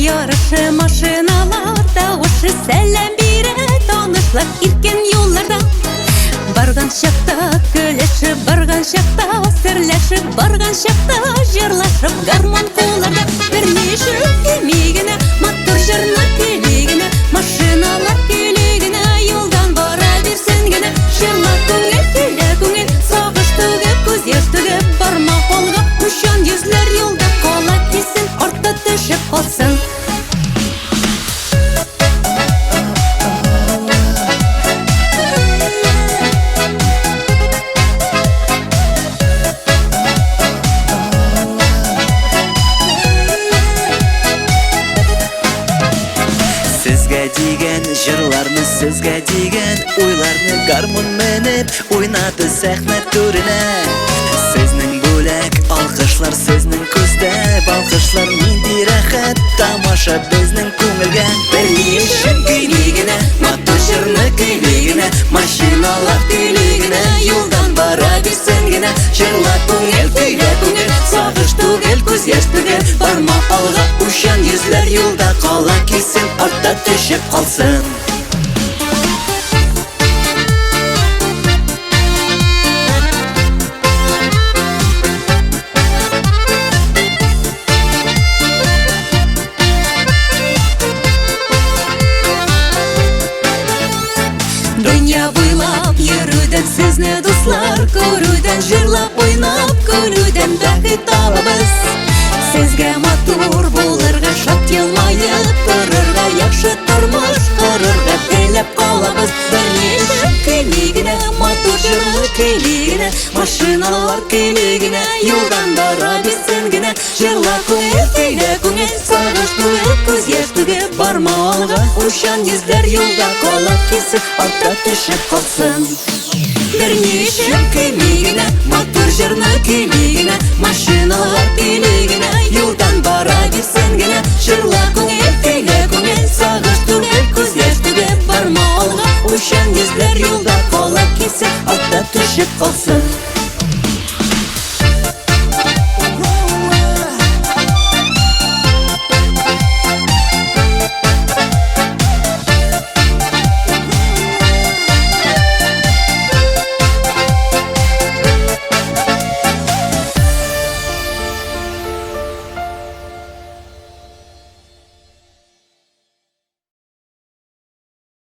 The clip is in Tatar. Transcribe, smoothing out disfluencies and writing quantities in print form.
Ярышы машиналар тавышы сәлам бирә танышлар иркен юлларда. Барган чакта көлешеп, барган чакта серләшеп, барган чакта җырлашып, гармун кулларда. Берничә көйли генә, матур җырны көйли генә, машиналар көйли генә, юлдан бара бирсен генә. Җырла күңел, көйлә күңел, сагыш түгеп, күз яшь түгеп, барма алга, уйчан йөзләр юлда кала килсен, артта төшеп калсын. Сезгә дигән җырларны, сезгә дигән уйларны гармун менеп уйнады сәхнә түренә. Сезнең бүләк алкышлар, сезнең күздә балкышлар, нинди рәхәт тамаша безнең күңелгә. Берни өчен көйли генә, матур җырны көйли генә, машиналар көйли генә, юлдан бара бирсен генә. Җырла күңел, көйлә күңел, сагыш түгел, күз яшь түгел, барма алга, уйчан йөзләр юлда кала килсен, артта төшеп калсын. Дөнья буйлап йөрүдән, сезне дуслар күрүдән, җырлап, уйнап, көлүдән бәхет табабыз. Сезгә матур булырга, шат елмаеп торырга, яхшы тормыш корырга теләп калабыз. Берничә көйли генә, матур җырлы көйли генә, машиналар көйли генә, юлдан бара бирсен генә. Җырла күңел, көйлә күңел, сагыш түгел, күз яшь түгел, барма алга, уйчан йөзләр юлда кала килсен, артта төшеп калсын. Берничә көйли генә, матур җырны көйли генә, машиналар көйли генә, юлдан бара бирсен генә. Җырла күңел, көйлә күңел, сагыш түгел, күз яшь түгел, барма алга, уйчан йөзләр юлда кала килсен, артта төшеп калсын.